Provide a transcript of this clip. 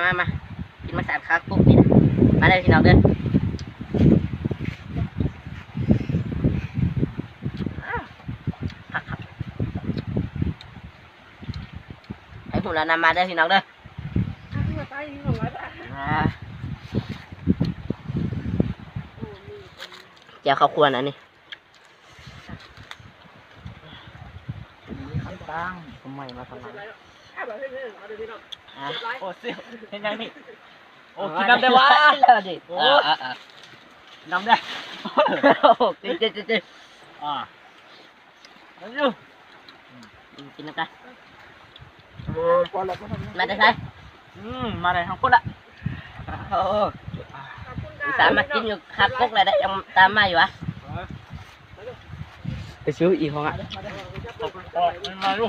ມາ ມາ ມາ ກິນໝາກສານຄາກົກນີ້ນະ ມາເດີພີ່ນ້ອງເດີ ຄັກໆ ໃຜຮູ້ແລ້ວນຳມາເດີພີ່ນ້ອງເດີ ອ່າ ແຈ່ວເຂົ້າຂົ້ວນະນີ້. ຕັ້ງ ທຳໄມມາທຳໄມ? ອ່ະ ໂອ້ ຊິວ ເຮັດຫຍັງນີ້? ໂອ້ ກິນນ້ຳໄດ້ຫວາ? ແລ້ວດິ ໂອ້ ອ່າ ອ່າ ອ່າ ນ້ຳໄດ້ ໂອ້ ເຈັບ ເຈັບ ເຈັບ ເຈັບ ອ່າ ກິນນຳກັນ ມາແຕ່ໃສ? ອືມ ມາແຕ່ທາງພຸ້ນລະ ໂອ້ ອຸດສ່າມາກິນຢູ່ຄາກົກແລ້ວໄດ້ ຍັງຕາມມາຢູ່ຫວາ? ໄປຊື້ອີກຫ້ອງອະ ມາຢູ່.